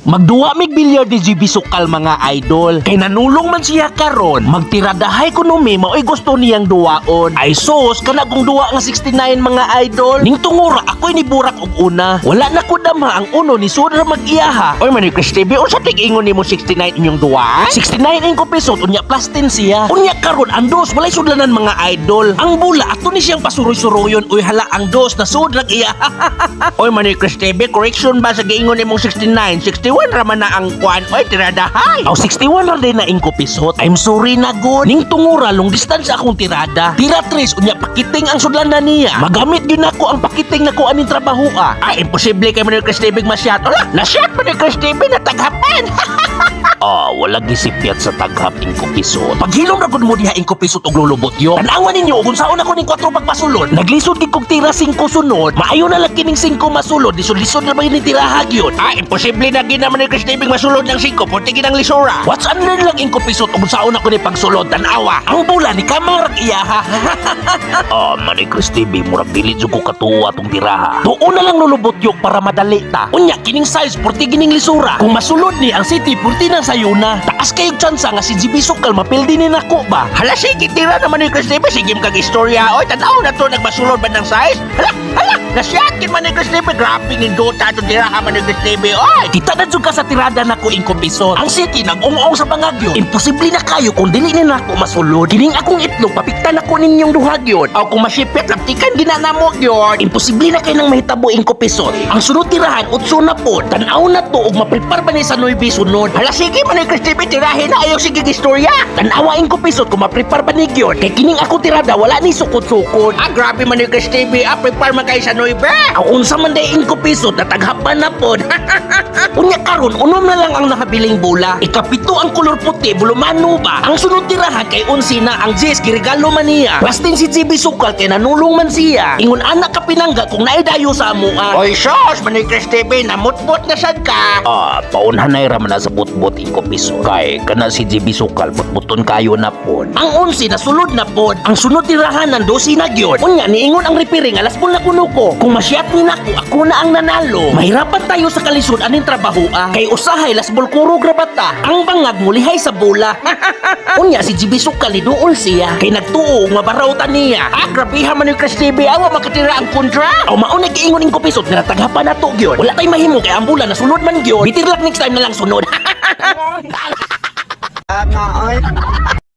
Magduwa mig bilyar ni GB Sukal, mga idol. Kay nanulong man siya karon, magtiradahay kuno mi, maoy gusto niyang duwaon. Ay sus, kana kung duwa nga 69, mga idol. Ning tungura ako'y ni burak og una. Wala na ko damha, ang uno ni sudra mag-iyaha. Oy, Manny Chris TV, unsa tig-ingon nimo, 69 inyong duwa? 69 ing ko pisot, unya plus 10 siya. Unya karon ang dos walay sudlanan, mga idol. Ang bula ato ni siyang pasuroy-suroyon. Uy hala, ang dos na sudrag iya. Oy, Manny Chris TV, correction ba sa giingon nimong 69? 61 raman na ang kwan. Oy, tiradahay. Aw, 61 ra din na ingko pisot. I'm sorry na god. Ning tungura, long distance akong tirada. Tira 3, unya pakiting ang sudlanan niya. Magamit gyud nako ang pakiting nako aning trabaho ah. Ah, imposible kay Manny Chris TV masyat. Wala, nasyat Manny Chris TV, nataghapan. Ah, wala gisipyat sa taghap, ingko pisot. Paghilom ra gud mo diha, ingko pisot, og lulubot yo. Tan-awan ninyo kung saon ako ning 4 pagpasulod. Naglisod gid kog tira 5 sunod. Maayo na lang kining 5 masulod. Lisod-lisod na ba yun tiraha gyud? Ah, imposible na gid naman ni Chris TV masulod ng 5. Puti ginang lisura. Watch and learn lang, ingko pisot, ug saon ako ni pagsulod. Tan-awa. Ang bula ni kamarag iyaha. Ah, Manny Chris TV, murag dili jud ko katuwa tong tiraha. Tuon na lang lulubot yok para madali ta. Unya kining size purti gining lisura. Kung masulod ni ang city, purti nang sayuna. Taas kayog tsansa nga si GB Sukal mapildi ni nako ba. Hala, sige, tira naman ni Chris TV, sige kag istorya. Oy, tan-aw na to, nagmasulod ba ng size? Hala, hala, nasyakin man ni Chris TV, grabe ni Dota to tiraha man ni Chris TV. Oy, kita na jud ka sa tirada nako, ingko pisot. Ang city nag-ong-ong sa bangagyon. Imposible na kayo kung dili ni nako masulod. Kining akong itlog papiktan nako ninyong duha gyud. Aw, kung masipit laptikan gina namo gyud. Imposible na kay nang mahitabo, ingko pisot. Ang sunod tirahan utso na pod. Tan-aw na to og maprepare ba ni sa 9 sunod. Hala, sige man ni Chris TV, tirahin na, ayaw sige istorya. Tan-awa, ingko pisot, kung maprepare ba ni gyud. Kay kining ako tirada wala ni sukod-sukod. Ah, grabe man ni Chris TV, ah, prepare man kay sa 9. Aw, unsa man day, ingko pisot, nataghapan na pod. Unya karon unom na lang ang nakabiling bola. Ikapito ang kolor puti, bulumano ba? Ang sunod tirahan kay 11 na, ang 10 giregalo man niya. Plastin si GB Sukal kay nanulong man siya. Ingon anak ka pinangga kung naidayo sa amoa. Oy sos, Manny Chris TV, namutbot na sad ka. Ah, paunhanay ra man na sa butbot, ingko piso. Kay kana si GB Sukal butbuton kayo na pod. Ang 11 na sulod na pod. Ang sunod tirahan ng 12 na gyud. Unya niingon ang referee nga last ball na kuno ko. Kung masyat ni nako, ako na ang nanalo. Mahirapan tayo sa kalisod aning trabaho ah. Kay usahay last ball kurog ra bata. Ang bangag mulihay sa bola. Unya si GB Sukal ni duol siya. Kay nagtuo nga mabaraw ta niya. Ah, grabeha man ni Chris TV, awa makatira ang kontra. Aw, mao na giingon ing kupisot nga nataghapan nato gyud. Wala tay mahimo kay ang bola nasulod man gyud. Bitir lang, next time na lang sunod. Kaoy.